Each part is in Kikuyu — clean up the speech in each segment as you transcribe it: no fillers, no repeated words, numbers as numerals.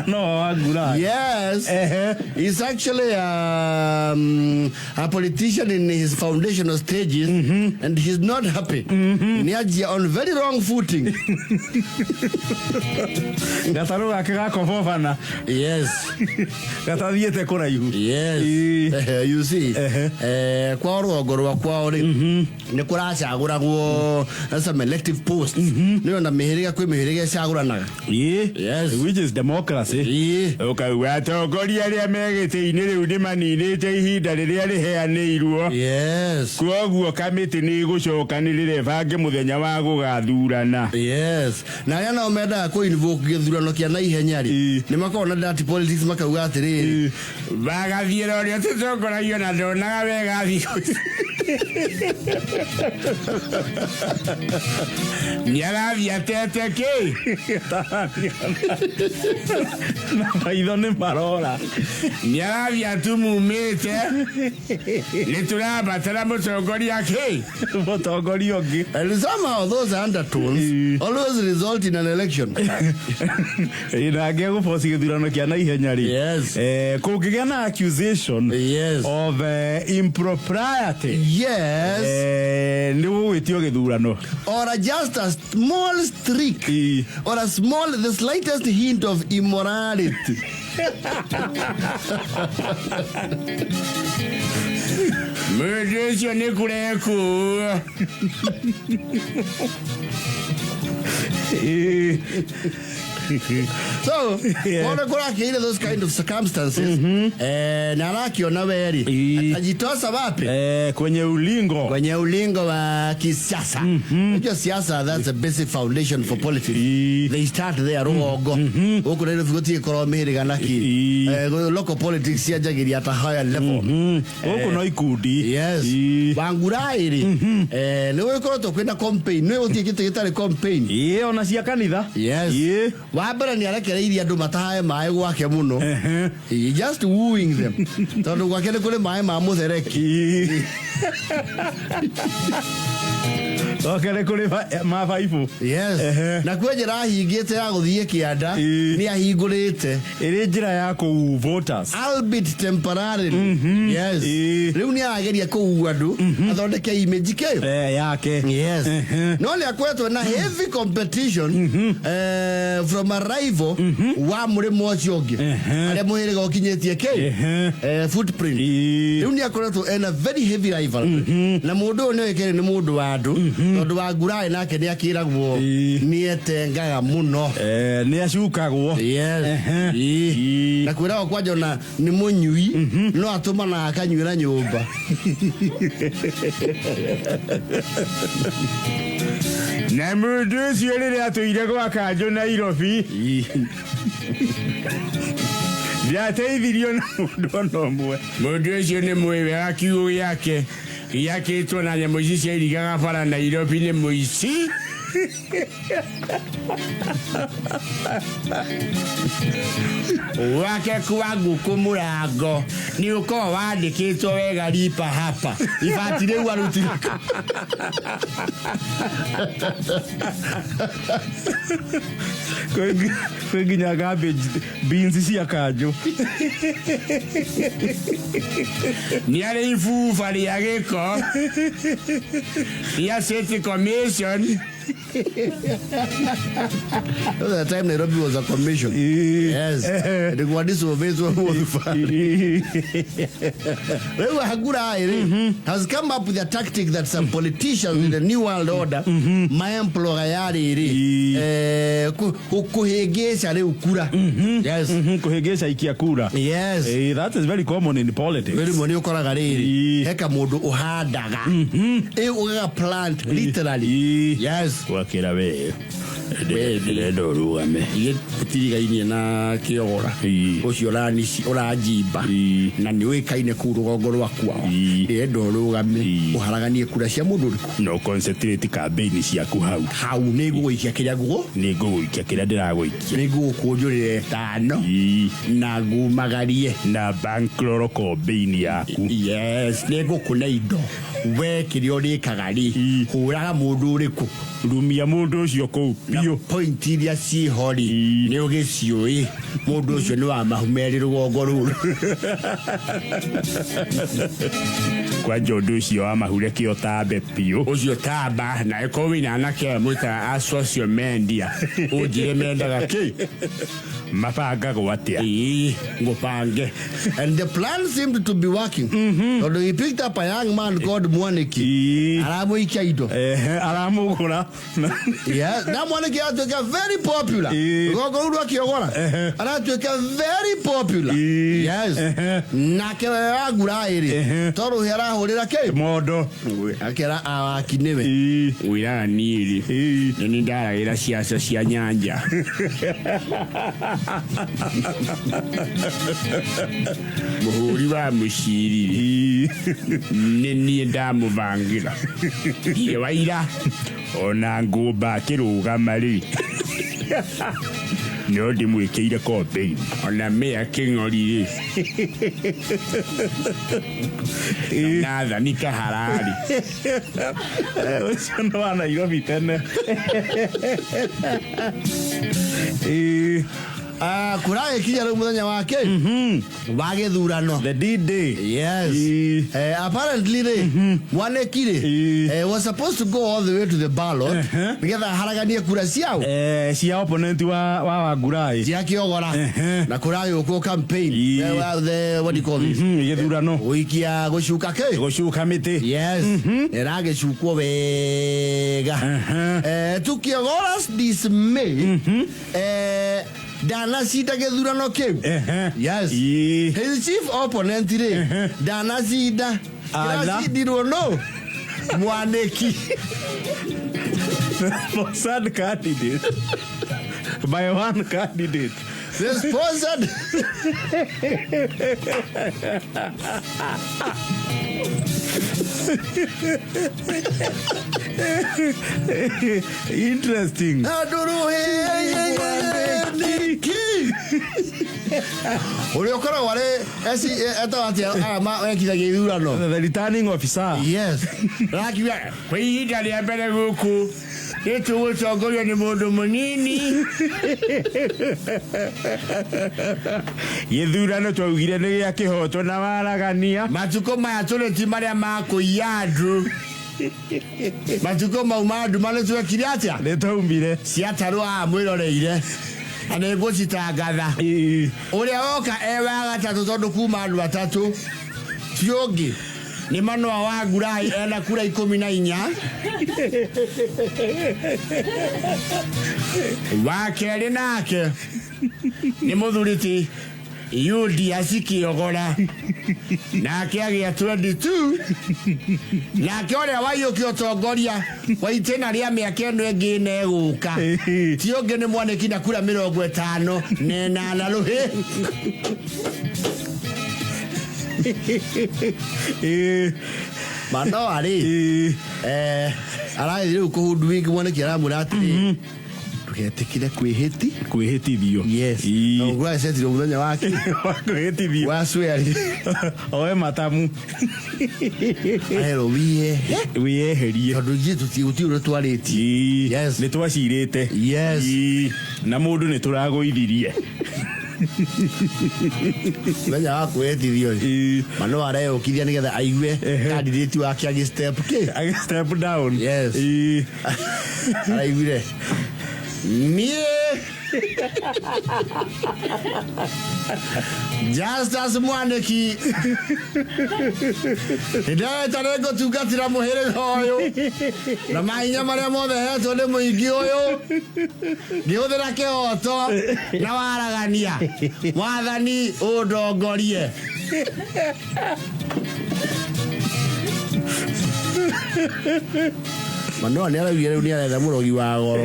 No Wangura. Yes. Ehe. He's actually a politician in his foundational stages, and he's not happy. Nĩ on very wrong footing. Gatarũ gake gakobobana. Yes. Gatathiĩte kũraihu. Yes. Ĩĩ. You see, Ehe. kwao rũgongo rwa kwao rĩ, nĩ kũracagũragwo some elective posts. Nĩ ona mĩhĩrĩga, kwĩ mĩhĩrĩga ĩcagũranaga. Ĩĩ. Yes. Which is democracy. Ĩĩ. Ũkauga atongoria arĩa me gĩtĩ-inĩ rĩu nĩ maninĩte ihinda rĩrĩa rĩheanĩirwo. Kwoguo kamĩtĩ nĩ ĩgũcokanĩrĩra ĩbange mũthenya wa gũgathurana. Yes, na arĩa nao mendaga kũ invoke gĩthurano kĩa na ihenya rĩ, nĩ makoragwo na dirty politics, makauga atĩrĩrĩ, Bagathiĩra ũrĩa tũtongoragio na ndonaga wega thikũ ici. Nĩ arathiĩ atete kĩ na maitho nĩ marora, nĩ arathiĩ atumumĩte, nĩ tũrabatara mũtongoria kĩ, mũtongoria ũngĩ. And somehow those undertones always result in an election. Na angĩgũboci gĩthurano kĩa na ihenya rĩ, kũngĩgĩa na accusation of impropriety, nĩ gũgwĩtio gĩthurano. Or just a small streak or a small the slightest hint of immorality. Mũndũ ũcio nĩ kũrekwo. So kona kũrakĩire those kind of circumstances, na arakiona weri atajitosa wapi? Kwenye ulingo. Kwenye ulingo wa kisiasa. Unajua siasa, that's a basic foundation for politics. They start there, rũgongo gũkũ Nairobi gũtigĩkorwo mĩhĩrĩga naki. Local politics cianjagĩria at a higher level. Gũkũ no ikundi. Yes. Wangurai rĩ, nĩ gũgĩkoretwo kwĩna campaign, nĩ gũtirĩ kĩtĩ gĩtarĩ campaign. Ĩĩ, ona cia kanitha. Yes. Wa mbere nĩ arekereirie andũ matahae maĩ gwake mũno. He just wooing them, tondũ gwake nĩ kũrĩ maĩ ma mũthereki. Gwake nĩ kũrĩ mabaibũ. Yes. Na kwĩ njĩra ahingĩte ya gũthiĩ kĩanda. Nĩ ahingũrĩte. Ĩrĩ njĩra ya kũu voters. Albeit temporarily, yes. Rĩu nĩ arageria kũu andũ athondeke image kĩyo yake. Yes. No nĩ akoretwo na heavy competition from a rival wa mũrĩmo ũcio ũngĩ, arĩa mũhĩrĩga ũkinyĩtie kĩ footprint. Rĩu nĩ akoretwo ena very heavy rival, na mũndũ ũyũ nĩ oĩkaine nĩ mũndũ wa andũ, tondũ wa Nguraĩ nake nĩ akĩragwo nĩ etengaga mũno. Nĩ acukagwo. Yes. Na kwĩragwo kwanja ona nĩ mũnyui, no atũmanaga akanyuĩra nyũmba. Na mũndũ ũcio rĩrĩa atũire gwa kanjũ Nairobi ndiateithirio na mũndũ ona ũmwe. Mũndũ ũcio nĩ mũĩ wega kiugũ gĩake gĩakĩtwo na nyamũ ici cia irigaga bara Nairobi, nĩ mũici. Wake kwa ngũkũ mũrango nĩ ũkorwo wandĩkĩtwo wega, "Lipa hapa." Ibati rĩu arutire. Kwĩ nginya garbage bins cia kanjũ. Nĩ arĩ ibuba rĩa gĩko rĩa City Commission. The time Nairobi was a commission. Yes. Nĩguo disobeyed mũthubari. Rĩu Wangũraĩ rĩ has come up with a tactic that some politicians in the new world order maemploga ya rĩrĩ kũhĩngĩca rĩu kura. Yes. Kũhĩngĩca ikia kura. Yes. That is very common in politics. Rĩmwe nĩ ũkoraga rĩrĩ, heka mũndũ ũhandaga ĩ ũgaga plant literally. Yes. Wakĩra we ndĩrenda ũrugame. Ithe tũtirigainie na kĩogora ũcio ũranjimba na nĩ ũĩkaine kũu rũgongo rwa kwao. Ndĩrenda ũrũgame ũharaganie kura cia mũndũ ũrĩkũ. No concentrate campaign ciaku hau. Hau nĩ ngũgũikia kĩrĩa ngũgũ Nĩ ngũgũikia kĩrĩa ndĩragũikia. Nĩ ngũgũkũnjũrĩra ĩtano na ngumagarie. Na bankroll campaign yaku. Yes, nĩ ngũkũne indo. We kĩrĩa ũrĩkaga rĩ, hũraga mũndũ ũrĩkũ. Rumia mũndũ ũcio kũu biũ. Point iria ciho rĩ, nĩ ũgĩciũĩ mũndũ ũcio nĩ wa mahumerĩ rũgongo rũrũ. Kwanja ũndũ ũcio wa mahure kĩo tambe biũ. Ũcio tamba na ĩkorwo wĩna anake aya mwĩtaga a social media, ũnjĩre mendaga kĩ. Mabangagwo atĩa? Ĩĩ, ngũbange. And the plan seemed to be working, tondũ he picked up a young man called Mwaniki. Aramũikia indo. Ehe, aramũgũra. Yes, na Mwaniki aratuĩka very popular. Rũgongo rũu rwa Kĩogora aratuĩka very popular. Yes. Nake Wangũraĩ rĩ, tondũ he arahũrĩra kĩ mondo. Akera awaki nĩwe. Wĩraga niĩ rĩ, nĩ nĩ ndaragĩra ciaca cia nyanja. Mũhũri wa mũciri rĩ, nĩ niĩ ndamũbangĩra, ndirĩ waira. Ona ngũmba akĩrũgama rĩ, no ndĩmwĩkĩire campaign. Ona mĩa kĩng'ori rĩ, Nathani Kaharari. Ũcio nĩ wa Nairobi tene. Ah, kũragĩkinya rĩu mũthenya wa kĩ wa gĩthurano. The D-Day. Yes. Apparently rĩ, Mwaniki rĩ, was supposed to go all the way to the ballot nĩgetha aharaganie kura ciao. Cia opponent wa Wangũraĩ. Cia Kĩogora. Na kũragĩũkwo campaign. Well, the what do you call this? Gĩthurano. Gũikia, gũcuka kĩ. Gũcuka mĩtĩ. Yes. Ĩragĩcukwo wega. To Kĩogora's dismay, ndanacinda gĩthurano kĩu. Yes. His chief opponent rĩ, ndanacinda. Ala. Kĩracindirwo no Mwaniki. Sponsored candidate by one candidate. The sponsored. Interesting. Niki ũrĩa ũkoragwo arĩ etagwo atĩa aya mekithagia ithurano? The returning officer. Yes, rakiuga kwa ihinda rĩa mbere gũkũ nĩ tũgũtongorio nĩ mũndũ mũnini. Gĩthurano twaugire nĩ gĩa kĩhoto na waragania. Matukũ maya tũrĩ ti marĩa ma kũiya andũ, matukũ mau ma nduma nĩ twekire atĩa? Nĩ twaumire. Ciatarwo haha mwĩroreire na nĩ ngũcitangatha. Ũrĩa woka e wa gatatũ, tondũ kuma andũ atatũ ti ũngĩ nĩ Manoa wa Ngurai, ena kura 14. Wa kerĩ nake nĩ mũthuri ti Yudias Kĩogora, nake agĩa 22. Nake ũrĩa waiyũkia ũtongoria wa itĩna rĩa mĩaka ĩno ĩngĩ ĩna ĩgũka ti ũngĩ nĩ Mwanĩki na kura 58 rũhĩ. Manoa rĩ, aragĩthiĩ rĩu kũhunduwingi. Mwanĩki aramwĩra atĩrĩ, ndũgetĩkĩre kwĩhĩti Kwĩhĩtithio. Yes. Na ũguo acetirwo mũthenya wake Wa kwĩhĩtithio. Wa swear. Oe matamu. Aherwo wiye Wĩyeherie. Tondũ ithuĩ gũtirĩ ũrĩa twarĩtie. Yes. Nĩ twacirĩte. Yes. Na mũndũ nĩ tũragũithirie. Mũthenya wa kwĩhĩtithio rĩ, Manoa areyũkithia nĩgetha aigue candidate wake agĩ step kĩ. Agĩ step down. Yes. Araiguire niĩ Justus Mwaniki nĩndĩreta nĩ ngũtungatĩra mũhĩrĩga ũyũ na mahinya marĩa mothe hetwo nĩ mũingĩ ũyũ, ngĩhũthĩra kĩhoto na waragania. Wathani ũndongorie. Manoa nĩ araugire rĩu nĩ aretha mũrogi wa goro.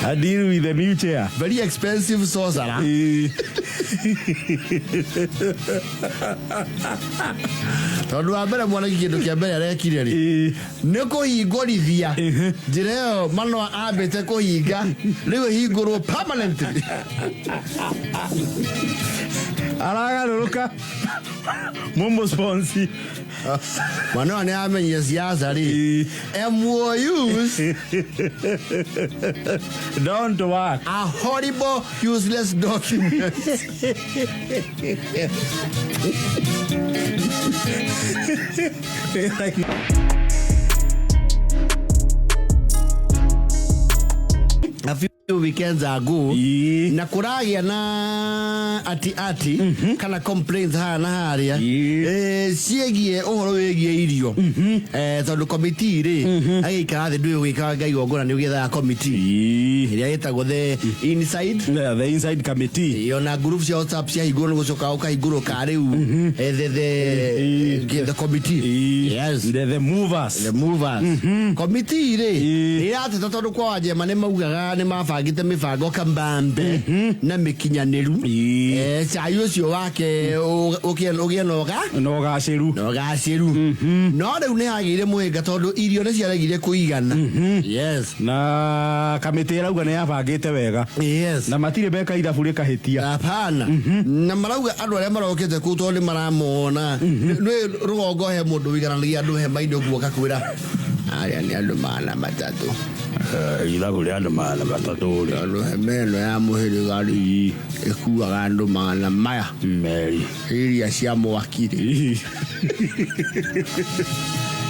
A deal with the new chair. Very expensive sorcerer. Tondũ wa mbere mwanaki kĩndũ kĩa mbere arekire rĩ, nĩ kũhingũrithia njĩra ĩyo Manoa ambĩte kũhinga, rĩu ĩhingũrwo permanently. Aragarũrũka mũmũ sponsor. Mwana ũyũ nĩ amenyire siasa rĩ. MOUs Don't work. A horrible, useless document. A few weekends ago na kũragĩa na ati ati kana complaints haha na harĩa ciĩgiĩ ũhoro wĩgiĩ irio. Tondũ committee rĩ agĩikara thĩ ndũĩ ũgĩkaga Ngai igongona nĩ ũgĩethaga committee ĩrĩa ĩtagwo the inside. Yeah, the inside committee. Ona group cia WhatsApp ciahingũrwo nĩ gũcoka ũkahingũrwo ka rĩu the committee. Yes. The movers. The movers committee rĩ nĩ irateta tondũ kwa Wanjema nĩ maugaga nĩ mabangĩte mĩbango kambambe na mĩkinyanĩru. Cai ũcio wake ũgĩe na ũga No gacĩru. Na ũgacĩru, no rĩu nĩ hagĩire mũhĩnga tondũ irio nĩ ciaregire kũigana. Yes. Na kamĩtĩ ĩrauga nĩ yabangĩte wega. Na matirĩ meka ithabu rĩkahĩtia. Hapana, na marauga andũ arĩa marokĩte kũu tondũ nĩ maramona nĩ rũgongo he mũndũ ũigananagia andũ hema-inĩ ũguo akakwĩra arĩa nĩ andũ 300. Ithabu rĩa andũ 300 rĩ. Tondũ hema ĩno ya mũhĩrĩga rĩ ĩkuaga andũ magana maya. Meri. Iria cia mwaki rĩ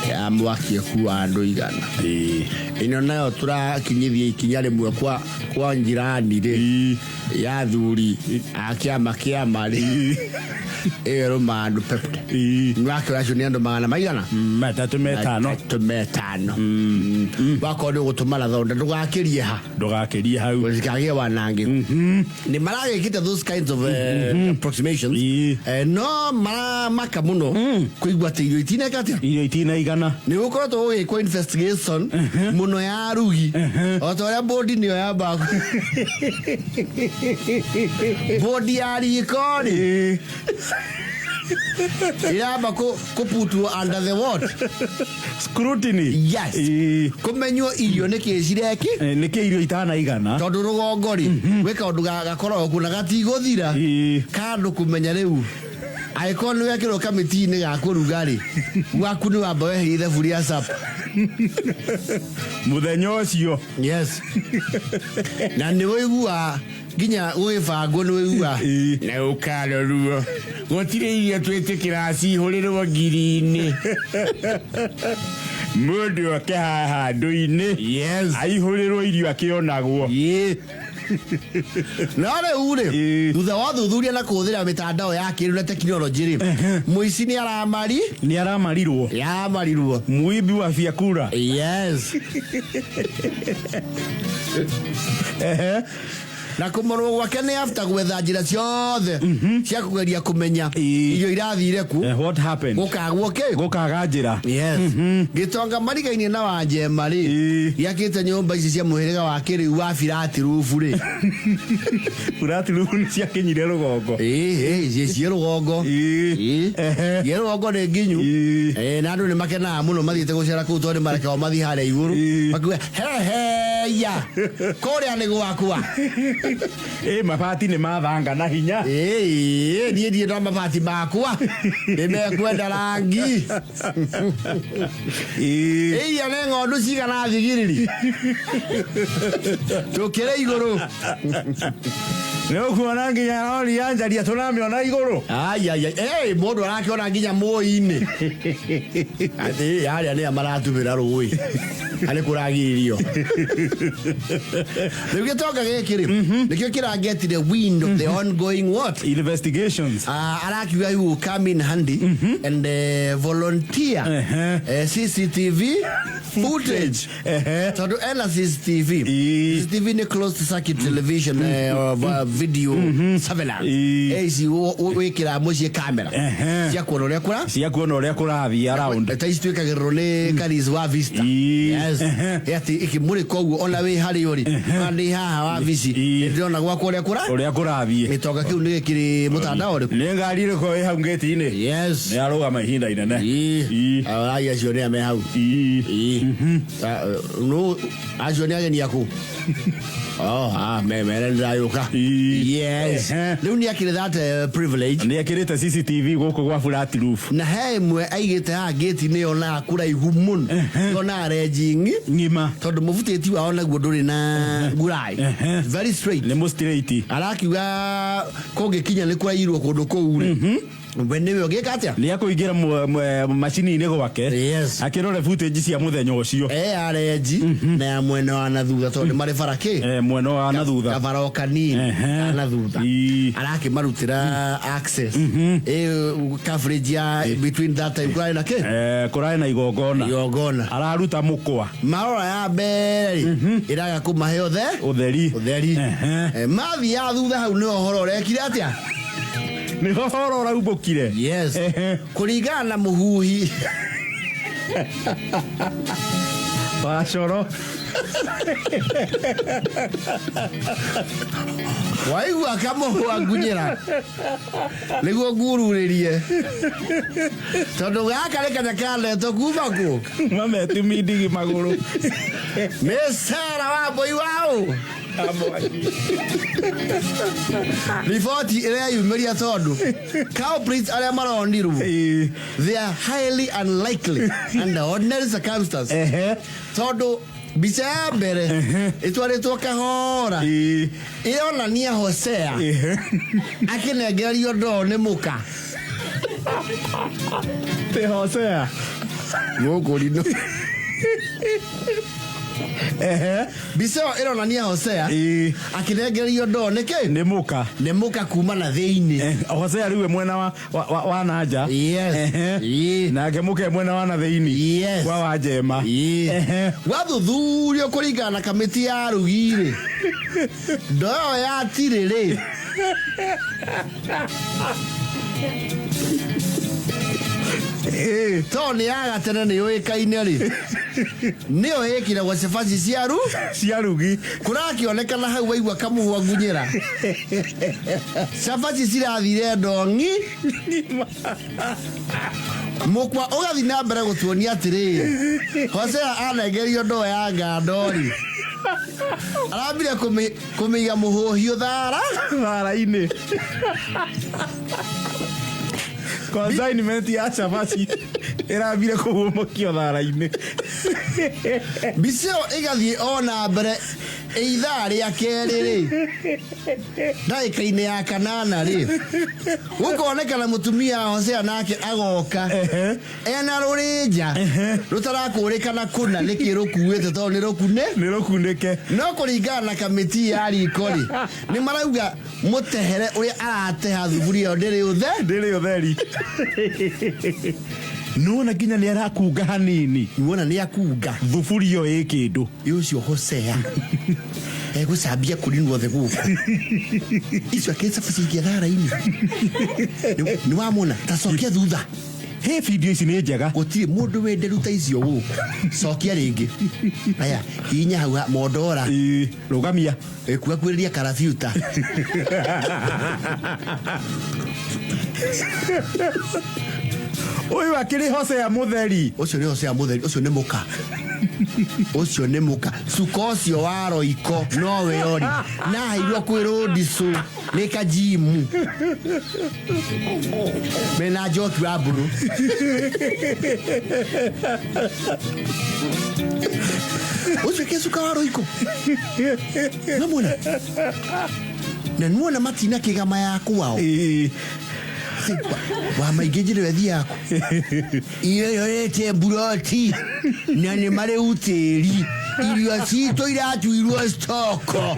ya mwaki ĩkuaga andũ 100. Ĩno nayo tũrakinyithia ikinya rĩmwe kwa njirani rĩ ya athuri a kĩama kĩama rĩ ĩyo ĩrũmaga andũ pepte. Nĩwakĩra acio nĩ andũ magana maigana? 35. 35. Wakorwo nĩ ũgũtũma na thonda ndũgakĩrie ha. Ndũgakĩrie hau. Gũtikagĩe wanangĩku. Nĩ maragĩkĩte those kinds of approximations. No maramaka mũno kũigua atĩ irio itineka atĩa. Irio itinaigana. Nĩ gũkoretwo gũgĩkwo investigation mũno ya rugi o ta ũrĩa bodi nĩyo yamba bodi ya riko rĩ iramba kũputwo under the what? Scrutiny. Yes. Kũmenywo irio nĩkĩ cireki. Nĩkĩ irio itanaigana. Tondũ rũgongo rĩ gwĩ kaũndũ gakoragwo kuo na gatigũthira kandũ kũmenya rĩu angĩkorwo nĩ wekĩrwo kamĩtĩ-inĩ ga kũruga rĩ gwaku nĩ wamba weherie ithabu rĩa sapa mũthenya ũcio. Yes. Na nĩ ũiguaga nginya gũgĩbangwo nĩ ũiguaga na ũkarorwo gũtirĩ irio twĩtĩkĩraga cihũrĩrwo ngiri-inĩ. Mũndũ oke haha handũ-inĩ. Yes. Aihũrĩrwo irio akĩonagwo. No rĩu rĩ thutha wa ũthuthuria na kũhũthĩra mĩtandao ya kĩrĩu na tekinoronjĩ rĩ mũici nĩ aramari. Nĩ aramarirwo. Yamarirwo. Mũibi wa vyakula. Yes. Na kũmorwo gwake nĩ after gwetha njĩra ciothe cia kũgeria kũmenya irio irathire ku. What happened? Gũkagwo kĩ? Gũkaga njĩra. Yes. Gĩtonga marigainie na Wanjema rĩ gĩakĩte nyũmba ici cia mũhĩrĩga wa kĩrĩu wa flat roof rĩ. Flat roof nĩ ciakinyire rũgongo. Ciĩ rũgongo. Ciĩ rũgongo nĩ nginyu. Na andũ nĩ makenaga mũno mathiĩte gũcera kũu tondũ nĩ marekagwo mathiĩ harĩa igũrũ. Makiuga heheya kũrĩa nĩ gwakwa. Mabati nĩ mathanga na hinya. Niĩ ndirĩ na mabati makwa. Nĩ mekwenda rangi. Iria nĩ ng'ondu cigana thigiriri. Tũkĩre igũrũ. Nĩ ũkuona nginya rori ya njaria tũramĩona igũrũ. Ai, ai, ai. Mũndũ arakĩona nginya mũi-inĩ. Atĩ harĩa nĩya maratubĩra rũĩ. Arĩ kũragiririo. Rĩu gĩtonga gĩkĩ rĩ, nĩkĩo kĩrangetire wind of the ongoing what? Investigations. Arakiuga he will come in handy and volunteer CCTV footage. Tondũ ena CCTV. CCTV nĩ closed circuit television video surveillance. Ici wĩkĩraga mũciĩ camera. Cia kuona ũrĩa kũra? Cia kuona ũrĩa kũrathiĩ around. Ta ici twĩkagĩrĩrwo nĩ Karis wa Vista. Yes. Atĩ ĩkĩmũrĩka ũguo ona wĩ harĩa ũrĩ. Ona ndĩ haha wabici. Ndĩrona gwakwa ũrĩa kũra? Ũrĩa kũrathiĩ. Gĩtonga kĩu nĩ gĩkĩrĩ mũtandao ũrĩkũ? Nĩ ngari ĩrĩkũ ĩ hau ngĩti-inĩ? Yes. Nĩ arũgama ihinda inene. Ai acio nĩ a me hau. No acio nĩ ageni aku. Oh, ah, me mere ndĩrayũka. Yes. Rĩu nĩ akĩrĩ that privilege. Nĩ ekĩrĩte CCTV gũkũ gwa flat roof. Na he ĩmwe aigĩte haha ngĩti-inĩ yonaga kũraihu mũno, yonaga renji ng'ima, tondũ mũbutĩti wao naguo ndũrĩ na ngurai, very straight. Nĩ mũstraight. Arakiuga kũngĩkinya nĩ kũrairwo kũndũ kũu rĩ, we nĩwe ũgĩka atĩa? Nĩ akũingĩra macini-inĩ gwake. Yes. Akĩrore footage cia mũthenya ũcio. E ya renji na ya mwena wa na thutha, tondũ nĩ marĩ bara kĩ. Mwena wa na thutha. Kabara o kanini ka na thutha. Arakĩmarutĩra access coverage ya between that time kũrarĩ na kĩ. Kũrarĩ na igongona. Igongona. Araruta mũkwa. Marora ya mbere rĩ, ĩraga kũmahe othe ũtheri. Ũtheri. Mathiaga thutha hau nĩ ũhoro ũrekire atĩa? Nĩ ũhoro ũraumbũkire. Yes. Kũringana na mũhuhi wa coro. Waigua kamũhwa ngunyĩra nĩguo ngururĩrie, tondũ gaka nĩ kanya kanetwo kuma kũ. Mametumi ndigi magũrũ. Nĩ Sara wa mbũi waũ. Riboti ĩreyumĩria tondũ culprits arĩa maronirwo, they are highly unlikely under ordinary circumstances, tondũ mbica ya mbere ĩtwarĩtwo kahora ĩronania Hosea akĩnengererio ndoo nĩ mũka. Tĩ Hosea. Gũkũ rino. Mbica ĩyo ĩronania Hosea akĩnengererio ndoo nĩ kĩ? Nĩ mũka. Nĩ mũka kuma na thĩinĩ. Hosea rĩu e mwena wa nanja. Yes. Nake mũka e mwena wa na thĩinĩ. Yes. Kwa wa njema. Wathuthurio kũringana na kamĩtĩ ya arugi rĩ, ndoo ĩyo ya tirĩ rĩ, tondũ nĩ ya gatene, nĩ yũĩkaine rĩ, nĩyo ĩkĩragwo cabaci cia cia rugi. Kũrakĩonekana hau waigua kamũhwa ngunyĩra cabaci cirathire ndongi mũkwa. Ũgathiĩ na mbere gũtuonia atĩrĩrĩ, Hosea anengerio ndoo ya ngando rĩ, arambire kũmĩiga mũhũhiũ thara. Thara-inĩ. Consignment ya cabaci ĩrambire kũhũmũkio thara-inĩ. Mbica ĩyo ĩgathiĩ o na mbere, ithaa rĩa kerĩ rĩ, ndagĩka-inĩ ya kanana rĩ, gũkonekana mũtumia wa Hosea nake agoka ena rũrĩnja rũtarakũrĩkana kũna nĩkĩ rũkuĩte, tondũ nĩ rũkune. Nĩ rũkunĩke. No kũringana na kamĩti ya riko rĩ, nĩ marauga mũtehere ũrĩa arateha thuburia ĩyo ndĩrĩ ũthe. Ndĩrĩ ũtheri. Nĩwona nginya nĩ arakunga hanini. Wona nĩ akunga. Thuburia ĩyo ĩ kĩndũ. Ĩ ũcio Hosea egũcambia kũrinwo thĩ gũkũ icio akĩ cabaci ingĩ thara-inĩ. Nĩ wamona ta cokia thutha. He video ici nĩ njega. Gũtirĩ mũndũ wĩ nderu ta icio gũkũ. Cokia rĩngĩ. Aya, hihinya hau mondora. Ĩ, rũgamia. Ĩkuakuĩrĩria karabiuta. Ũyũ akĩrĩ Hosea mũtheri. Ũcio nĩ Hosea mũtheri. Ũcio nĩ mũka, ũcio nĩ mũka. Cuka ũcio wa roiko nowe ori na aheirwo kwĩ rũndicũ nĩ kajimu mena njoki wa mburu. Ũcio ke cuka wa roiko namwona na nuona matina kĩgama ya kwao. Wa maingĩ njĩra ĩthiaga iyoyete mburoti na nĩ marĩ utĩri, irio citũ iratuirwo stoko.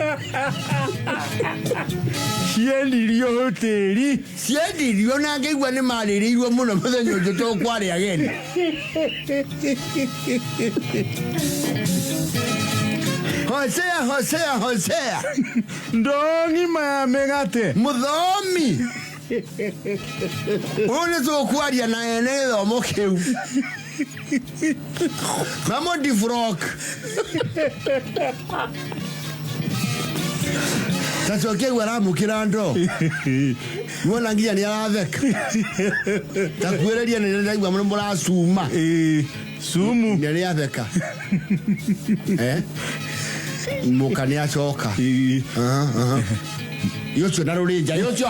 Ciendirio hoteri. Ciendirio na ngĩigua nĩ marĩrĩirwo mũno mũthenya ũcio tondũ kwarĩ ageni. Hosea, Hosea, Hosea. Ndoo ng'ima ya mĩgate. Mũthomi ũyũ nĩ tũkwaria na ene gĩthomo kĩu mamũdifrok tacokia guo aramũkĩra ndoo, wona nginya nĩ aratheka takuĩrĩria nĩ ndaigua mũno mũracuma. Ĩ, sumu. Nĩ arĩatheka. Eh? Mũka nĩ acoka. Aha, aha. Yũcio na rũrĩnja yũcio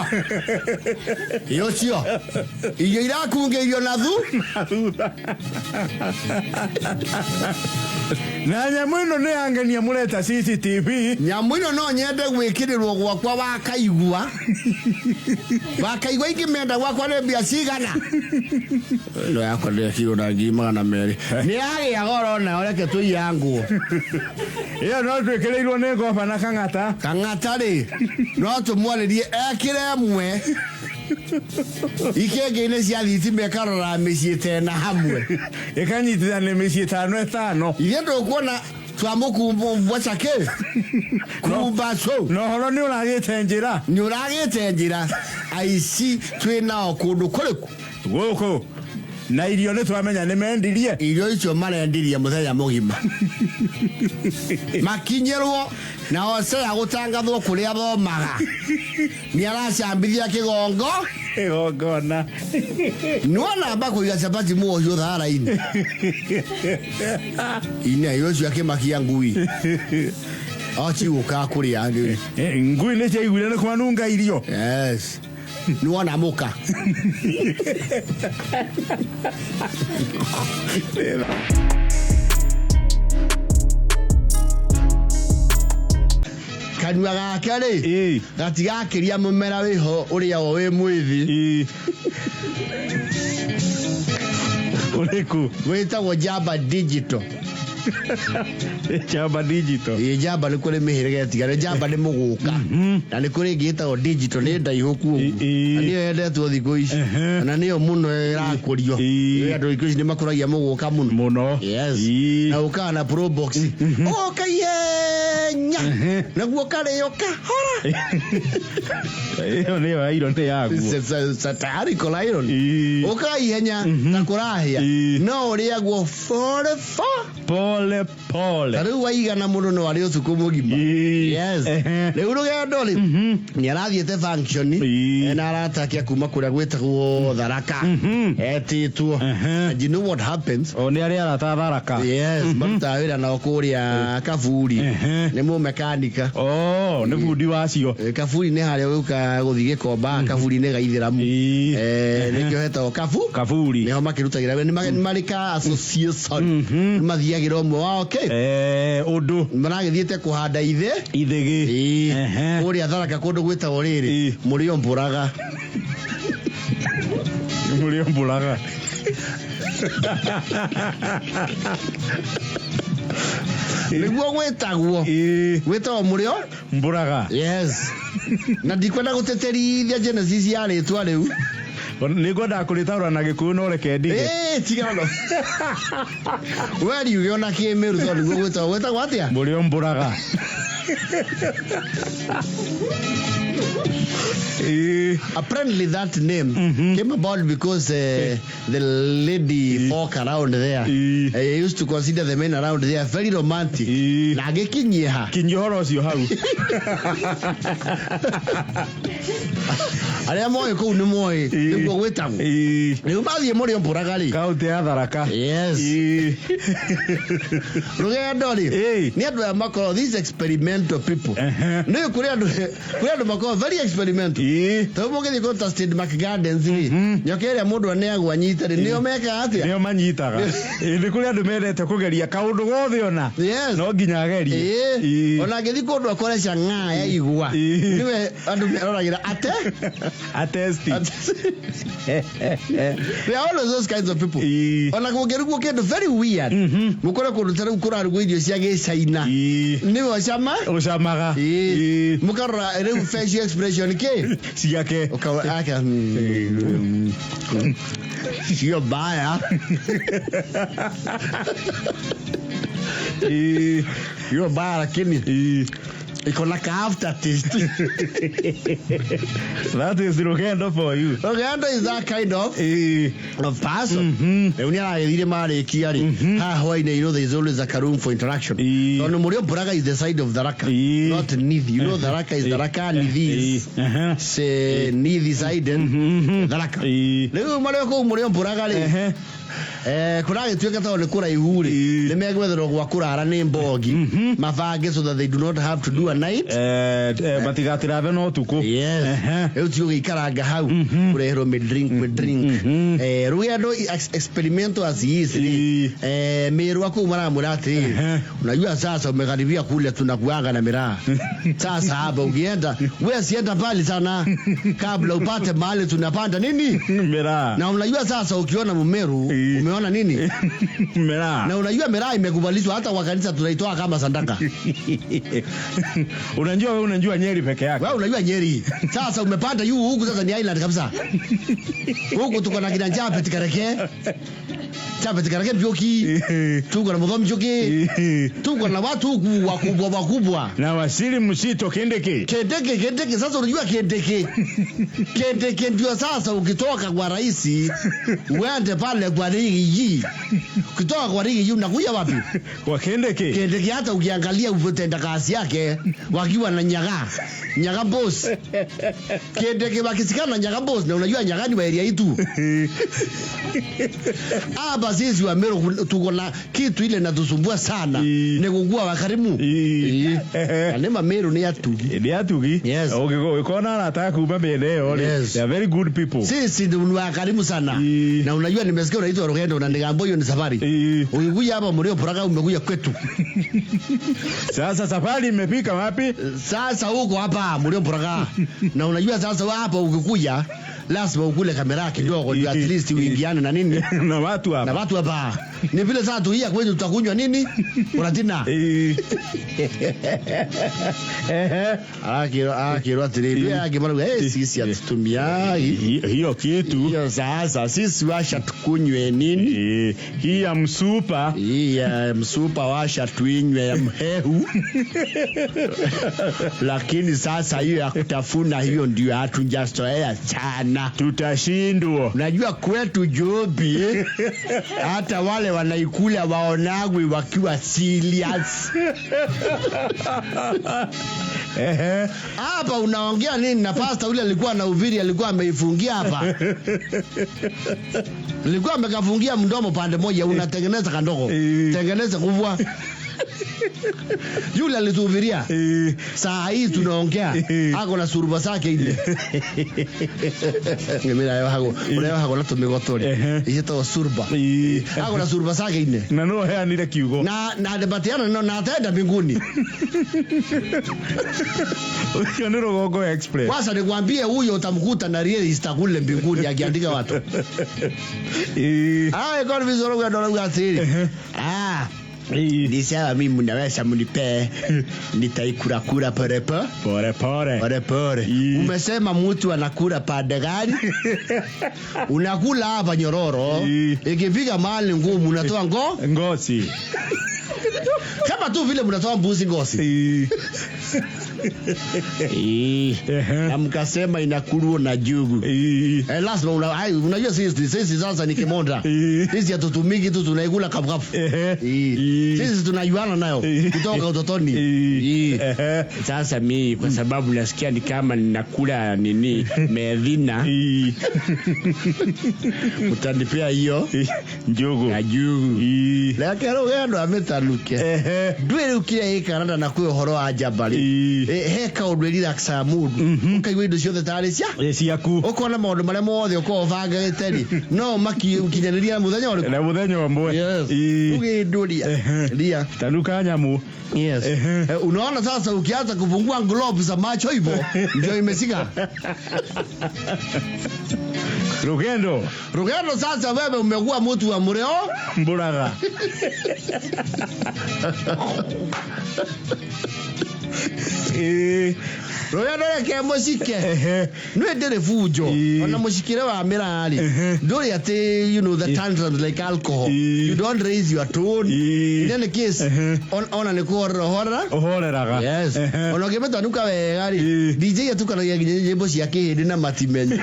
yũcio irio irakungĩirio na thu Na nyamũ ĩno nĩ yangenia mũreta CCTV. Nyamũ ĩno no nyende gwĩkĩrĩrwo gwakwa wakaigua wakaigua ingĩmenda gwakwa nĩ mbia cigana ĩno yakwa ndĩrekirwo na 200,000 nĩ yagĩa goro nayo reke tũiyangwo. Ĩyo no twĩkĩrĩirwo nĩ ngoba na kang'ata. Kang'ata rĩ no tũmwarĩrie ekĩre ĩmwe ikĩngĩ-inĩ cia thitima ĩkarora mĩciĩ tena hamwe. Ĩkanyitithania mĩciĩ ĩtano ĩtano. Ithuĩ ndũkuona twamũkumbũca kĩ kumbaco. Na ũhoro nĩ ũragĩte njĩra. Nĩ ũragĩte njĩra aici twĩ nao kũndũ kũrĩkũ? Gũkũ. Na irio nĩ twamenya nĩ mendirie. Irio icio marendirie mũthenya mũgima. Makinyĩrwo na Hosea gũtangathwo kũrĩa athomaga. Nĩ aracambithia kĩgongo. Kĩgongona. Nĩwona kũiga chapati mũocio thara-inĩ. Ine ũcio akĩmakia ngui. Ocigũka kũrĩa. Ngui nĩ ciaiguire nĩ kwanunga irio. Yes. Nĩwona mũka. Kanua gake rĩ gatigakĩria mũmera wĩho ũrĩa wo wĩ mwĩthĩ. Ũrĩkũ? Wĩtagwo Jamba Digital. Jamba Digital. Ĩ Jamba nĩ kũrĩ mĩhĩrĩga ĩtigane. Jamba nĩ mũgũka. Na nĩ kũrĩ ĩngĩ ĩtagwo digital nĩ ndaihũku ũguo. Na nĩyo yendetwo thikũ ici. Na nĩyo mũno ĩrakũrio. Andũ thikũ ici nĩ makũragia mũgũka mũno. Mũno. Yes. Na ũkaga na pro box. Ũgoka ihenya. Naguo karĩo kahora. Ĩyo nĩyo iron nĩ yaguo. Tayari kola iron. Ũkaga ihenya ta kũrahĩa. No ũrĩagwo 44. Pole pole. Ta rĩu waigana mũno no arĩ ũtukũ mũgima. Yes. Rĩu rũgendo rĩ nĩ arathiĩte function na aratakia kuma kũrĩa gwĩtagwo Tharaka etĩtwo. And you know what happens? O nĩ arĩa arata Tharaka. Yes, marutaga wĩra nao kũrĩa Kaburi. Nĩ mũmekanika. Oh, nĩ bundi wacio. Kaburi nĩ harĩa ũgĩũka gũthiĩ Gĩkomba, Kaburi nĩ Gaithĩramu. Nĩkĩo hetagwo Kaburi. Nĩho makĩrutagĩra wĩra. Nĩ marĩ ka association. Nĩ mathiagĩra ũmwe wao kĩ? Ũndũ. Maragĩthiĩte kũhanda ithĩ. Ithĩgĩ. Kũrĩa Tharaka kũndũ gwĩtagwo rĩrĩ. Mũrĩo Mbũraga. Mũrĩo Mbũraga. Nĩguo gwĩtagwo. Gwĩtagwo Mũrĩo Mbũraga. Yes. Na ndikwenda gũtĩtĩrithia Genesis ya rĩtwa rĩu. Nĩ ngwendaga kũrĩtaũra na Gĩkũyũ no reke ndige. Tiga no. We riuge ona Kĩmĩru tondũ nĩguo gwĩtagwo. Gwĩtagwo atĩa? Mũrĩo Mbũraga. Apparently that name came about because the lady folk around there used to consider the men around there very romantic. Na agĩkinyie ha? Kinyia ũhoro ũcio hau. Arĩa moĩ kũu nĩ moĩ nĩguo gwĩtagwo. Rĩu mathiĩ Mũrĩo Mbũraga rĩ. Kaũntĩ ya Tharaka. Yes. Rũgendo rĩ nĩ andũ aya makoragwo these experimental people. Nĩ kũrĩ andũ kũrĩ andũ makoragwo very experimental. Tondũ mũngĩthiĩ kũndũ ta State Mark Gardens rĩ nyoka ĩrĩa mũndũ aneagwo anyite rĩ nĩo mekaga atĩa? Nĩo manyitaga. Nĩ kũrĩ andũ mendete kũgeria kaũndũ gothe ona. Yes. No nginya agerie. Ona angĩthiĩ kũndũ akore chang'aa ya igwa nĩwe andũ meroragĩra ate Atesti. They are always those kinds of people. Ona kũngĩrugwo kĩndũ very weird. Mũkore kũndũ ta rĩu kũrarugwo irio cia gĩcaina. Nĩwe ũcama? Ũcamaga. Mũkarora rĩu facial expression kĩ? Ciake. Ũkawa ake. Sio mbaya. Sio mbaya lakini iko na ka aftertaste. That is Rugendo for you. Rugendo is that kind of person. Rĩu nĩ aragĩthire marĩkia rĩ haha hwainĩ, you know there is always a room for interaction. Tondũ Mũrĩo Mbũraga is the side of Tharaka, not Nithi. You know Tharaka is Tharaka, Nithi is say Nithi side and Tharaka. Rĩu marĩ kũu Mũrĩo Mbũraga rĩ Kũragĩtuĩka tondũ nĩ kũraihu rĩ, nĩ megwetherwo gwa kũrara nĩ mbogi mabange so that they do not have to do a night. Matigatirabe no tukũ. Yes. Rĩu ti ũgĩikaranga hau kũreherwo mĩdrink mĩdrink. Rũgendo experimento as he is rĩ, Mĩrwa kũu maramwĩra atĩrĩrĩ, unajua sasa umekaribia kule tunakuanga na miraa. Sasa hapa ukienda we sienda mbali sana kabla upate mahali tunapanda nini. Miraa. Na unajua sasa ukiona Mumeru umeona nini? Miraa. Na unajua miraa imekubalishwa hata kwa kanisa, tunaitoa kama sadaka. Unajua wewe unajua Nyeri peke yake. Wewe unajua Nyeri. Sasa umepanda yu huku sasa ni island kabisa. Huku tuko na kina Japhet Kareke. Japhet Kareke Njoki. Tuko na Muthomi Njoki. Tuko na watu huku wakubwa wakubwa. Na wasili msito Kindiki. Kindiki, Kindiki, sasa unajua Kindiki. Kindiki ndio sasa ukitoka kwa rais uende pale kwa Riggy. Ukitoka kwa Riggy unakuja wapi? Kwa Kindiki. Kindiki hata ukiangalia utenda kazi yake wakiwa na Nyaga. Nyaga boss. Kindiki wakisikana na Nyaga boss, na unajua Nyaga ni wa area yetu. Hapa sisi wa Meru tuko na kitu ile natusumbua sana. Ni kukua wakarimu. Na nĩ ma Meru nĩ atugi. Nĩ atugi. Yes. Ũngĩkona arata kuma mĩena ĩyo rĩ, they are very good people. Sisi ni wakarimu sana. Na unajua nimesikia unaitwa Rugendo na nigambo hiyo ni safari. Ukikuja hapa Mlio Puraka umekuja kwetu. Sasa safari imefika wapi? Sasa huko hapa Mlio Puraka. Na unajua sasa hapa ukikuja lazima ukule kamera kidogo ndio at least uingiane na nini? Na watu hapa. Na watu hapa. Ni vile sasa tuia kwetu tutakunywa nini? Uratina. Arakirwo atiriri akimara sisi atutumia hiyo kitu. Hiyo sasa sisi washa tukunywe nini? Hii ya msupa. Hii ya msupa washa tuinywe ya mhehu. Lakini sasa hiyo ya kutafuna hiyo ndio hatujazoea sana. Tutashindwa. Unajua kwetu Jobi hata wale wanaikula waonagwi wakiwa serious. Hapa unaongea nini na pastor yule alikuwa na uviri, alikuwa ameifungia hapa. Alikuwa amekafungia mdomo pande moja, unatengeneza kandogo. Tengeneza kubwa. Yule alituhubiria. Saa hii tunaongea. Ako na suruba zake ile. Mimi nayo hago. Unayo hago na tumigotori. Ijito surba. Ako na suruba zake ile. Na no heanire kiugo. Na debatiana no na ataenda mbinguni. Ucio ni Rũgongo Express. Kwanza nikwambie huyo utamkuta na register kule mbinguni akiandika watu. Ah, kwa vizuri kwa dola atiri. Ah. Ni sawa, mimi mnaweza mnipe, nitaikula kula pole pole. Pole pole. Pole pole. Umesema mtu anakula pande gani? Unakula hapa nyororo. Ikifika mahali ngumu unatoa ngozi. Kama tu vile mnatoa mbuzi ngozi. Na mkasema inakulwa na jugu. Lazima unajua sisi sasa ni kimonda. Sisi hatutumiki tu, tunaikula kapu kapu. Sisi tunajuana nayo kutoka utotoni. Sasa mimi kwa sababu nasikia ni kama ninakula nini medhina. Utanipea hiyo njugu. Ya jugu. Leke rugendo ametanuke. Ndwire ukire ikaranda na kwi uhoro wa njambari. He kaundu relaxa mundu. Ukaigua indo ciothe tarĩ cia ciaku. Ukona maundu maria mothe ukorwo ũbangĩte rĩ, no makinyanĩria mũthenya ũrĩkũ? Na mũthenya ũmwe. Yes. Ũgĩndũria. Ria. Tanuka nyamu. Yes. Unaona sasa ukianza kufungua globe za macho hivyo ndio imesika. Rugendo. Rugendo sasa wewe umekuwa mtu wa mureo Mburaga. Rugendo reke mucike. Nĩ ndĩrĩ bunjo. Ona mucikire wa mĩrarĩ. Ndũrĩ atĩ you know the tantrums like alcohol. You don't raise your tone. In any case, ona nĩ kũhorera ũhorera. Ũhoreraga. Yes. Ona ũngĩmĩtanuka wega rĩ, DJ atukanagia nginya nyĩmbo cia kĩhĩndĩ na matimenye.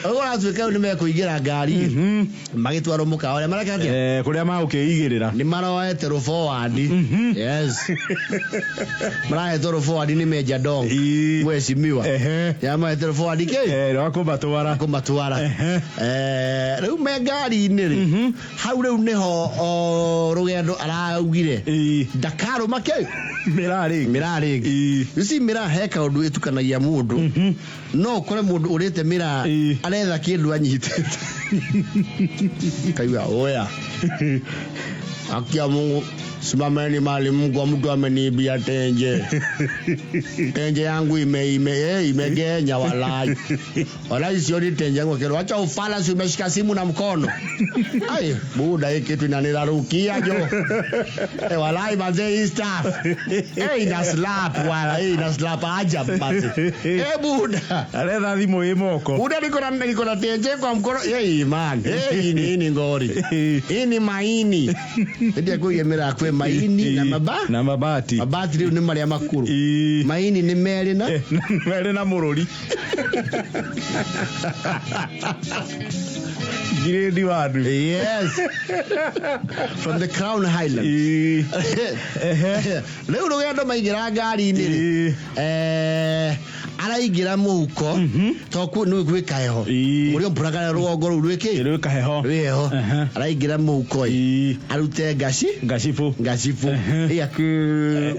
Ũguo ũratuĩka rĩu nĩmekũingĩra ngari. Magĩtwarwo mũkawa ũrĩa mareka atĩa? Kũrĩa magũkĩigĩrĩra. Nĩ maroete rũ forward. Yes, marahetwo rũbwadi nĩ Meja Dong. Mheshimiwa. Yamahete rũbwadi kĩ? Rwa kũmatwara. Kũmatwara. Rĩu me ngari-inĩ rĩ, hau rĩu nĩho o, rũgendo araugire ndakarũma kĩ? Mĩraa rĩngĩ. Mĩraa rĩngĩ. You see, mĩraa he kaũndũ ĩtukanagia mũndũ. No ũkore mũndũ ũrĩte mĩraa aretha kĩndũ anyitĩte, kaigua oya, haki ya Mungu, simameni mahali mko, mtu ameniibia tenje, tenje yangu ime ime imegenya, walai walai, sioni tenje yangu. Kero acha ufala, si umeshika simu na mkono? Ai buda, hii kitu inanirarukia jo. Walai manze, hii stuff ina slap wala, ina slap ajab manze. Buda. Aretha thimũ ĩ moko. Buda, niko na tenje kwa mkono. Hey man, hey, hii ni ngori, hii ni maini. Ndio kuigemera kwe maini na maba na mabati. Mabati rĩu nĩ marĩa makũrũ. Maini nĩ merĩ na Merĩ na mũrũri grade 1. Yes, from the Crown Highlands. Rĩu rũgendo maingĩra ngari-inĩ rĩ, araingĩra mũhuko to nĩ gwĩ kaheho. Mũrĩo mbũraga rũgongo rũu rwĩkĩ? Rwĩ kaheho. Rwĩ heho. Araingĩra mũhuko ĩ, arute ngaci. Ngacibũ. Ngacibũ.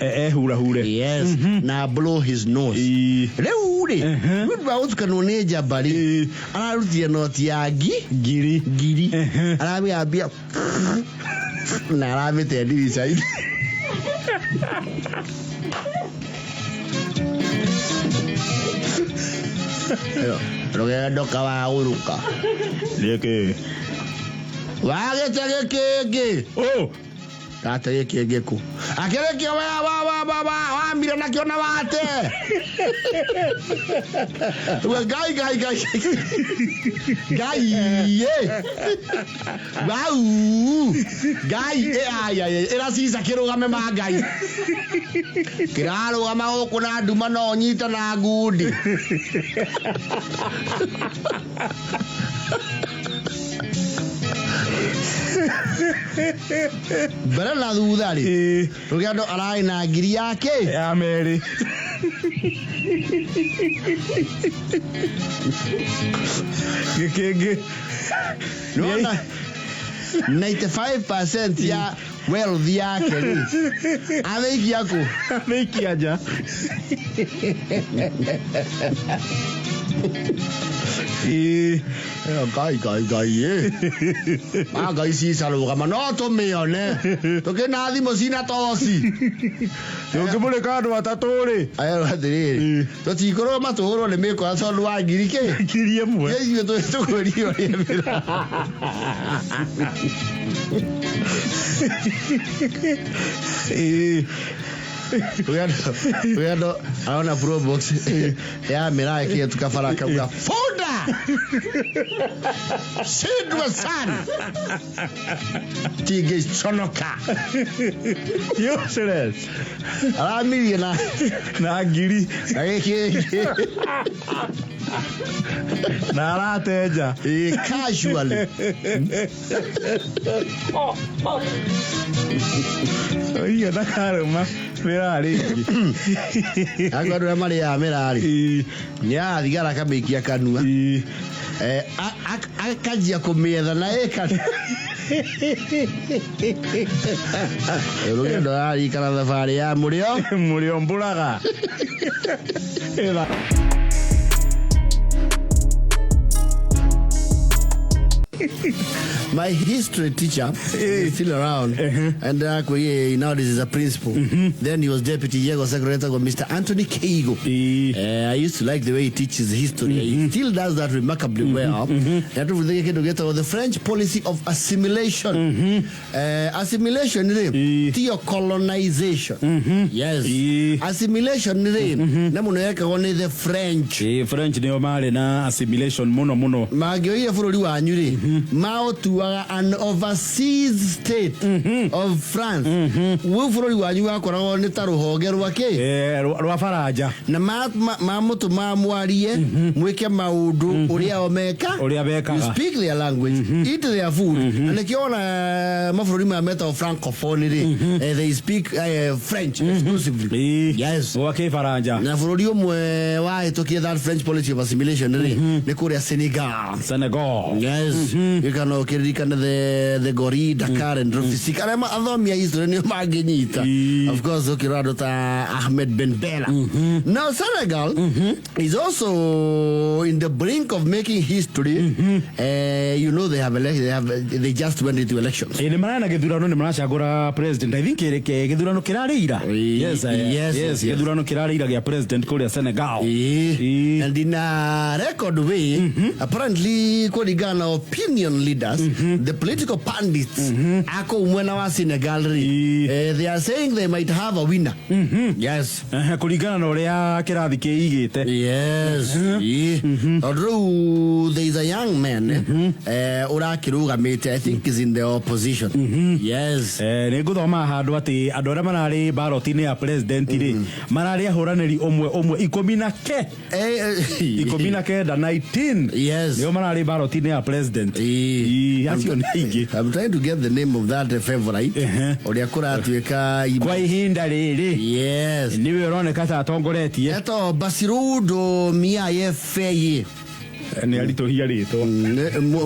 Ehurahure. Yes, na blow his nose. Rĩu rĩ, nĩ ũndũ wa gũtukanwo nĩ njamba rĩ, ararutire noti ya ngi ngiri. Ngiri. Aramĩambia na aramĩte ndirica-inĩ. Rũgendo kawaũrũka. Nĩkĩ? Wagĩte gĩkĩngĩ. Oh. Gate gĩkĩngĩ kũ akĩrĩkio wa wamire nakĩo na wate. Rĩu ngai ngai ngai ngai ĩ wau ngai ĩ ai ai ĩra cica kĩrũgame ma ngai kĩrarũgama gũkũ na nduma no nyita na ngundi. Mbere na thutha rĩ, rũgendo ararĩ na ngiri yake ya merĩ. Gĩkĩngĩ. Nĩwona 95% ya wealth yake rĩ, amĩikia kũ? Amĩikia nja. Ngai ngai ngai ĩ ma ngai cica rũgama no tũmĩone tũkĩna thimũ cina toci. Tũngĩmũrĩka andũ atatũ rĩ. Ayarwo atĩrĩrĩ, tũtikorwo matũhũrwo nĩ mĩkora tondũ wa ngiri kĩ? Ngiri ĩmwe. Ithuĩ tũkwĩrio ũrĩa mĩra. Rũgendo arona probox ya mĩraa ĩkĩhetũka bara, akauga funda shindwe sana tingĩconoka. Useless. Aramirie na na ngiri na gĩkĩngĩ. Na aratenja. Ĩ, casually. Oiga ndakarũma mĩraa rĩngĩ. Angĩkorwo andũ arĩa marĩaga mĩraa rĩ, nĩ arathigara akamĩikia kanua. Akanjia kũmĩetha na ĩka rũgendo ararikana thabarĩ ya mũrĩo. Mũrĩo mbũraga. Ĩtha. My history teacher is still around, and nowadays is a principal. Then he was deputy Yego secretary, Mr. Anthony Keigo. I used to like the way he teaches history. He still does that remarkably well. That was the French policy of assimilation. Assimilation rĩ, tiyo colonization. Yes. Assimilation rĩ, na mũno yekagwo nĩ the French. Ĩ, French nĩo marĩ na assimilation mũno mũno. Mangĩoire bũrũri wanyu rĩ, maũtue Meiguaga an overseas state of France. Wĩ bũrũri wanyu wakoragwo nĩ ta rũhonge rwa kĩ? Rwa Faranja. Na mamũtũma mwarie, mwĩke maũndũ ũrĩa o meka. Ũrĩa mekaga. You speak their language, eat their food. Na nĩkĩo ona mabũrũri maya metagwo francophone rĩ, they speak French exclusively. Yes. Gwa Kĩfaranja. Na bũrũri ũmwe wahĩtũkire that French policy of assimilation rĩ, nĩ kũrĩa Senegal. Senegal. Yes, gĩkana ũkĩririkana the Gori, Dakar and Rufisik, arĩa athomi a history nĩo mangĩnyita. Of course, ũkĩrora andũ ta Ahmed Ben Bella. Now Senegal is also in the brink of making history. You know they just went into elections. Ĩ, nĩ marana gĩthurano, nĩ maracagũra president. I think gĩthurano kĩrarĩ ira. Yes, Yes, yes, gĩthurano kĩrarĩ ira gĩa president kũrĩa Senegal. And in a record way, apparently, kũringana na opinion leaders, the political pundits ako mwena wa Senegal rĩ, they are saying they might have a winner. Yes. Kũringana na ũrĩa kĩrathi kĩigĩte. Yes. Tondũ rĩu there is a young man ũrakĩrũgamĩte, I think is in the opposition. Yes. Nĩ ngũthoma handũ atĩ andũ arĩa mararĩ ballot-inĩ ya president rĩ, mararĩ ahũranĩri ũmwe ũmwe ikũmi na ke 19, 19. Nĩo mararĩ ballot-inĩ ya president. Acio nĩ aingĩ. I'm trying to get the name of that favorite. Ũrĩa kũratuĩka Kwa ihinda rĩrĩ nĩwe ũroneka ta atongoretie. Eto Bassirou Diomaye Faye. Nĩ aritũhia rĩtwa.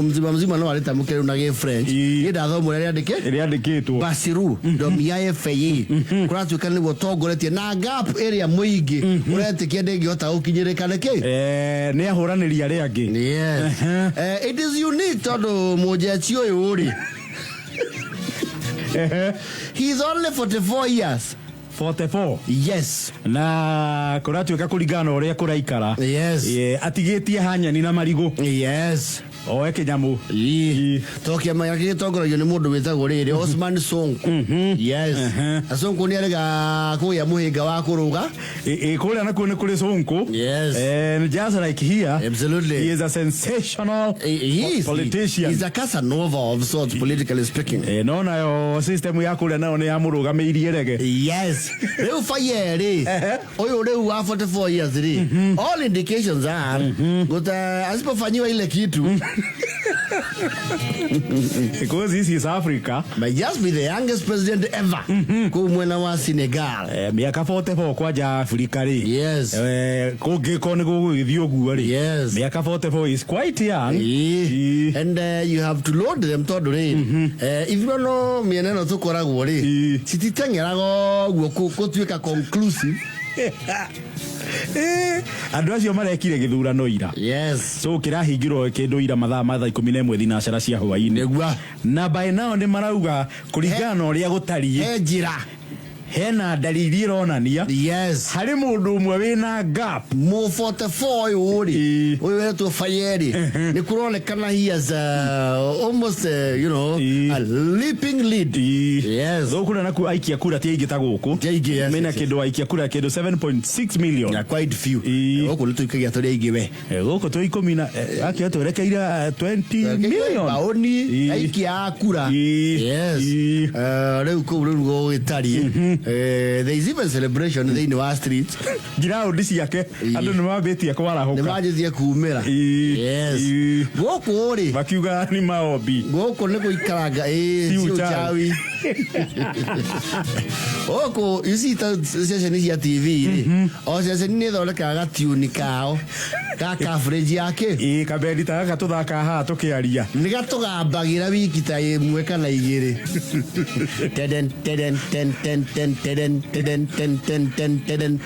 Mzima mzima no arĩtamũke rĩu na gĩ French. Niĩ ndathoma ũrĩa rĩandĩke. Rĩandĩkĩtwo. Bassirou Diomaye Faye kũratuĩka nĩguo ũtongoretie na gap ĩrĩa mũingĩ ũretĩkia ndĩngĩhota gũkinyĩrĩka nĩkĩ. Nĩ ahũranĩri arĩa angĩ. Yes. It is unique tondũ mũnjeci ũyũ rĩ, he is only 44 years. 44? Yes. Na kũratuĩka kũringana na ũrĩa kũraikara, atigĩtie hanyani na marigũ. Oe kĩnyamũ. To kĩama gĩake gĩtongoragio nĩ mũndũ wĩtagwo rĩrĩ Osman Sonko. Yes. Na Sonko nĩ arega kũgĩa mũhĩnga wa kũrũga. Kũrĩa nakuo nĩ kũrĩ Sonko. And just like here, he is a sensational He is politician. He's a Casanova of sorts, politically speaking. No nayo system ya kũrĩa nayo nĩ yamũrũgamĩirie rege. Yes. Rĩu Faye rĩ, ũyũ rĩu wa 44 years rĩ, all indications are guta asipofanyiwa ile kitu, because this is Africa, might just be the youngest president ever kũu mwena wa Senegal. Mĩaka 44 kwanja Afrika rĩ, kũngĩkorwo nĩ gũgũgĩthiĩ ũguo rĩ, mĩaka 44 is quite young. And you have to load them tondũ rĩ, ithurano mĩena ĩno tũkoragwo rĩ, cititeng'eraga ũguo gũtuĩka conclusive. Andũ acio marekire gĩthurano ira. So kĩrahingirwo kĩndũ ira mathaa ma thaa 11 thinacara cia hwaĩ-inĩ. Na by now nĩ marauga kũringana na ũrĩa gũtariĩ, He njĩra hena ndariri ĩronania harĩ mũndũ ũmwe wĩna gap. Mu 44 ũyũ rĩ, ũyũ wetwo Faye rĩ, nĩ kũronekana he has almost a leaping lead. Yes. Gũkũ nakuo aikia kura ti aingĩ ta gũkũ. Ti aingĩ, yes, mena yes. kĩndũ aikia kura kĩndũ 7.6 million. Yeah, quite few. Gũkũ nĩ tũikagia tũrĩ aingĩ we. Gũkũ twĩ ikũmi na akia twerekeire 20 million. Baoni aikia a kura. Yes. Rĩu kũu rĩu gũgĩtariĩ. There is even celebration thĩinĩ wa street. Ngiraũndi ciake andũ nĩ mambĩtie nĩ kwarahũka. Manjĩtie kumĩra. Yes. Gũkũ rĩ, makiuga ni maombi. Gũkũ nĩ gũikaranga Si si uchawi. uchawi. Gũkũ you see ta ceceni cia TV rĩ, o ceceni nĩ ĩthondekaga gatiuni kao ga coverage yake. Kabendi ta gaka tũthakaga haha tũkĩaria. Nĩ gatũgambagĩra wiki ta ĩmwe kana igĩrĩ. Teden teden ten ten ten teden teden ten ten ten teden.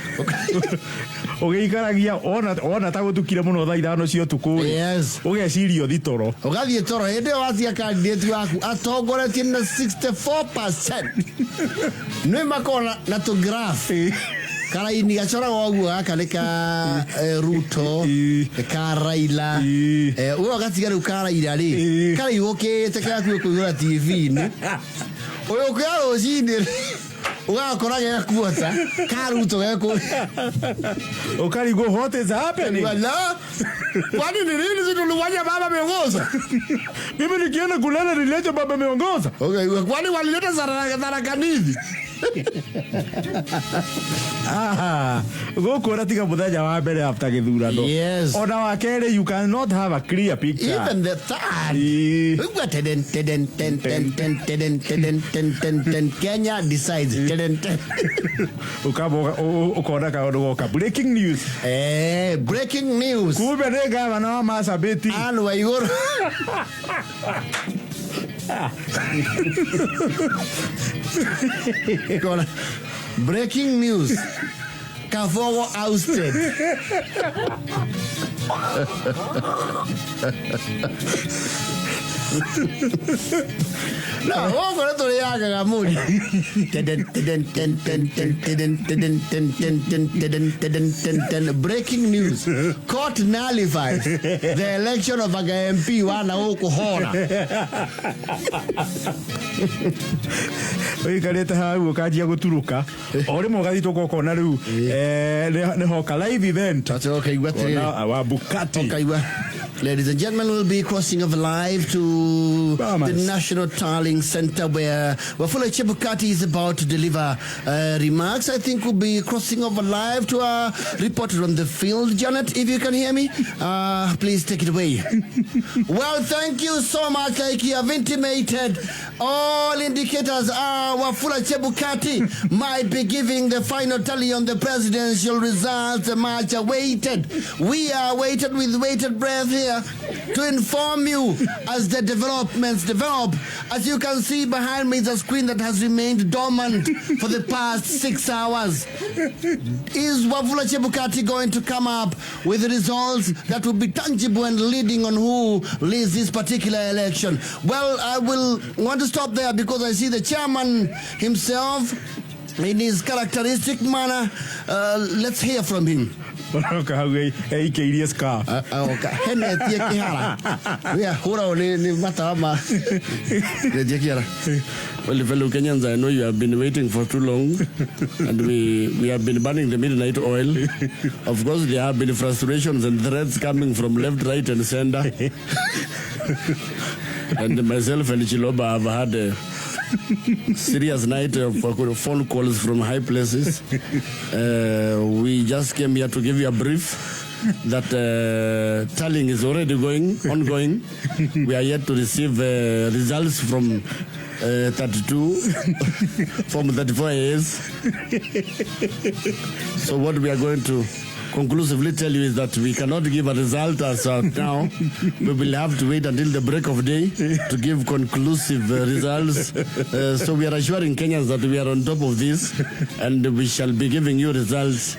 Ũgĩikaragia wona ta gũtukire mũno thaa 5 cia ũtukũ rĩ, ũgeciria ũthi toro. Ũgathiĩ toro hĩndĩ ĩyo watia candidate waku atongoretie na 64%, nĩ makona na tũ graph karaini gacoraga ũguo, gaka nĩ ka Ruto, nĩ ka Raila. Ũyũ gatiga rĩu ka Raila rĩ, karaihũkĩte karakuĩ kũihũra TV-inĩ, ũyũ ũkĩoya rũcinĩ rĩ. Ũgakora gekuota karuto geku. Ũkarigwo, what is happening? Wala. Kwani ni nini? Si tuliwacha baba ameongoza? Mimi nikienda kulala niliacha baba ameongoza. Okay, kwani walileta Tharaka-Nithi? Ah, gũkũ ũrĩa tiga mũthenya wa mbere after gĩthurano, ona wa kerĩ you cannot have a clear picture. Even the third. Ĩĩ. Ũigua teden teden ten ten ten ten ten ten ten ten, Kenya decides, teden ten. Ũkamba ũkona kaũndũ goka, breaking news. Breaking news. Kumbe nĩ gavana wa Marsabit. Anne Waiguru. Kona. Breaking news. Kabogo ousted. No, gũkũ nĩ tũrĩagaga mũri. Teden, teden, ten, ten, ten, teden, teden, ten, ten, ten, teden, teden, ten, ten. Breaking news. Court nullifies the election of aga MP wana gũkũ hora. Ũikarĩte hau ũkanjia gũturũka o rĩmwe ũgathitũka ũkona rĩu nĩ hoka live event. Ũkaigua atĩrĩrĩ. Ona wa Bukati. Ũkaigua. Ladies and gentlemen, we'll be crossing over live to Bahamas. The National Tallying Center where Wafula Chebukati is about to deliver remarks. I think we'll be crossing over live to our reporter on the field. Janet, if you can hear me, please take it away. Well, thank you so much. Like you have intimated, all indicators are Wafula Chebukati might be giving the final tally on the presidential results much awaited. We are waited with bated breath here to inform you as the developments develop. As you can see behind me is a screen that has remained dormant for the past 6 hours. Is Wafula Chebukati going to come up with results that will be tangible and leading on who leads this particular election? Well, I will want to stop there because I see the chairman himself in his characteristic manner. Let's hear from him. Ũroka hau eikĩirie scarf. Henetie kĩhara hũragwo nĩ matawa ma netie kĩhara. Well, fellow Kenyans, I know you have been waiting for too long, and we have been burning the midnight oil. Of course, there have been frustrations and threats coming from left, right, and center. And myself and Chiloba have had a serious night of phone calls from high places. We just came here to give you a brief that tallying is already going, ongoing. We are yet to receive results from 32, from 34 years. So what we are going to conclusively tell you is that we cannot give a result as of now. We will have to wait until the break of day to give conclusive results. So we are assuring Kenyans that we are on top of this and we shall be giving you results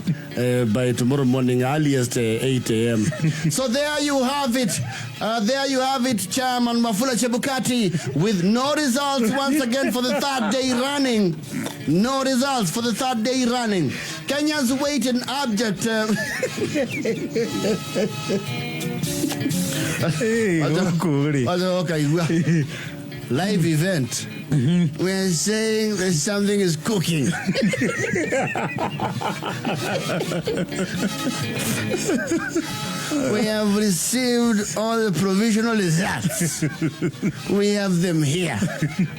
by tomorrow morning, earliest 8 a.m. So there you have it. There you have it, Chairman Wafula Chebukati, with no results once again for the third day running. No results for the third day running. Kenyans wait in abject. Hey, gũkũ rĩ. Ũkaigua live event. We are saying that something is cooking. We have received all the provisional results. We have them here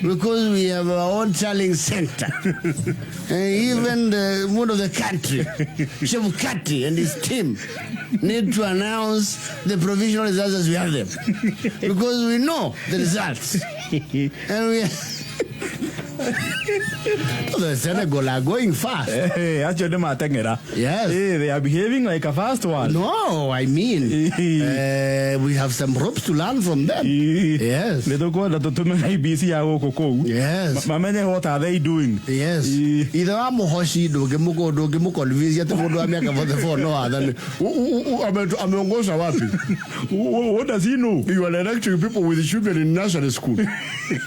because we have our own tallying center. And even the mood of the country, Chebukati and his team, need to announce the provisional results as we have them because we know the results. And we the Senegal are going fast. Hey, acio nĩ mateng'era. Yes. Hey, they are behaving like a fast one. No, I mean, we have some ropes to learn from them. Yes. Nĩ tũkwenda tũtũme IEBC ya gũkũ kũu. Yes. Mamenye what are they doing. Yes. Ithe wa mũhoci ndũngĩmũconvince atĩ mũndũ wa mĩaka 44 no athane. Ameongoza wapi? What does he know? You are electing people with children in nursery school.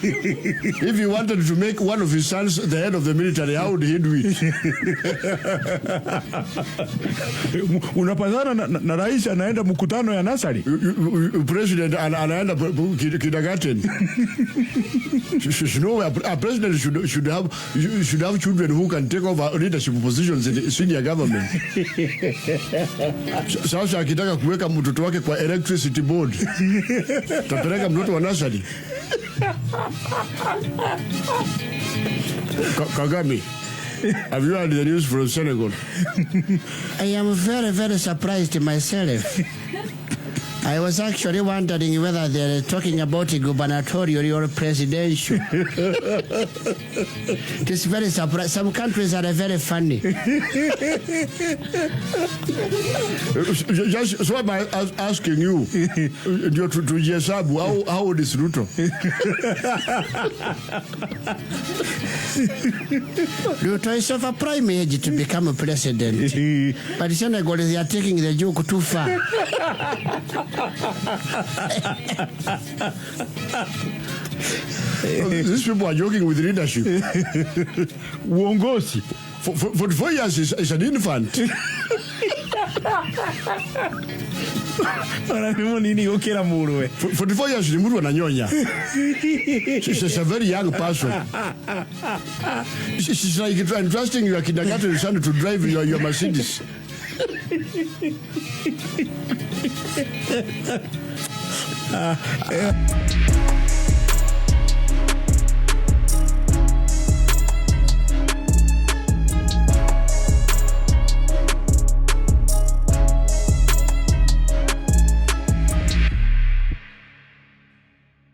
If you wanted to make make one of his sons the head of the military, how would he do it? Unapatana na rais anaenda mkutano ya nursery. President anaenda kindergarten. No, a president should have children who can take over leadership positions in the senior government. Sasa akitaka kuweka mtoto wake kwa electricity board, tapeleka mtoto wa nursery? Kagame, have you heard the news from Senegal? I am very, very surprised myself. I was actually wondering whether they're talking about a gubernatorial or presidential. It is very surprising. Some countries are very funny. Just, so I'm asking you, ndio tujihesabu, how old is Ruto? Ruto is of a prime age to become a president. But Senegal, they are taking the joke too far. These people are joking with leadership. Uongozi. For 44 years is an infant. Ona nĩ mũnini gũkĩra mũrũwe. 44 years ni mtu ananyonya. She's a very young person. She's like entrusting your kindergarten son to drive your Mercedes.